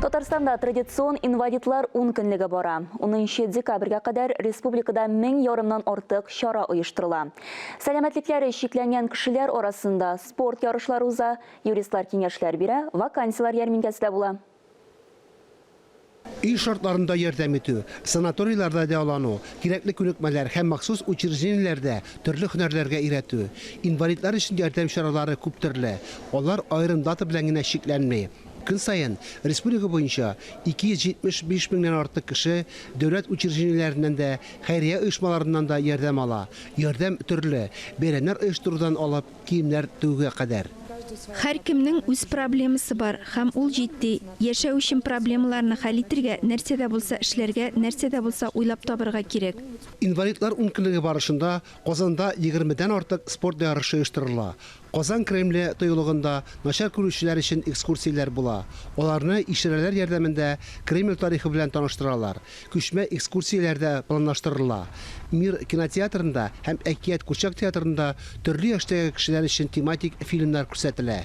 Татарстанда традицион инвалидлар ун көнлеге бара. 10 декабрьгә кадәр республикада мең ярымнан артык чара оештырыла. Сәламәтлекләре чикләнгән кешеләр арасында спорт ярышлары уза, юристлар киңәшләр бирә, вакансияләр ярминкәсе дә була. Өй шартларында ярдәм итү, санаторийларда дәвалану, кирәкле күнекмәләр һәм махсус учреждениеләрдә төрле һөнәрләргә өйрәтү. Инвалидлар өчен ярдәм чаралары күп төрле. Алар аерым дата белән генә чикләнми. Көн саен республика буенча 275 меңнән артык кеше дәүләт учреждениеләреннән дә, хәйрия оешмаларыннан да ярдәм ала. Ярдәм төрле, бәйрәмнәр оештырудан алып, киемнәр тегүгә кадәр. Һәркемнең үз проблемасы бар, һәм ул җитди. Яшәү өчен проблемаларны хәл итергә, нәрсә дә булса эшләргә, нәрсә дә булса уйлап табырга кирәк. Инвалидлар ункөнлеге барышында Казанда егермедән артык спорт ярышы оештырыла. Казан Кремле тыюлыгында начар күрүчеләр өчен экскурсияләр була. Аларны ишарәләр ярдәмендә Кремль тарихы белән таныштыралар. Күчмә экскурсияләр дә планлаштырыла. Мир кинотеатрында һәм Әкият курчак театрында төрле яшьтәге кешеләр өчен тематик фильмнар күрсәтелә.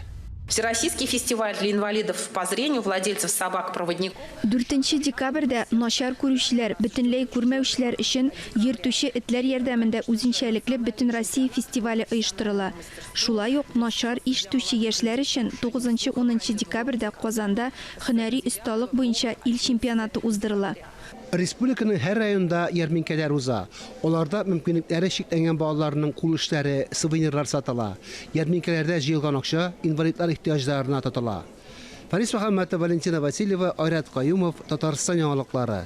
Всероссийский фестиваль для инвалидов по зрению, владельцев собак-проводников. Дүртенче декабрьдә начар күрүчеләр, бөтенләй күрмәүчеләр өчен йөртүче этләр ярдәмендә үзенчәлекле Бөтенроссия фестивале оештырыла. Шулай ук начар ишетүче яшьләр өчен тугызынчы-унынчы декабрьдә Казанда Һөнәри осталык буенча ил чемпионаты уздырыла. Республиканың һәр районында ярминкәләр уза. Аларда мөмкинлекләре чикләнгән балаларның кул эшләре, сувенирлар сатыла. Ярминкәләрдә җыелган акча инвалидлар ихтыяҗларына тотыла. Фарис Мөхәммәтов, Валентина Васильева, Айрат Каюмов, Татарстан яңалыклары.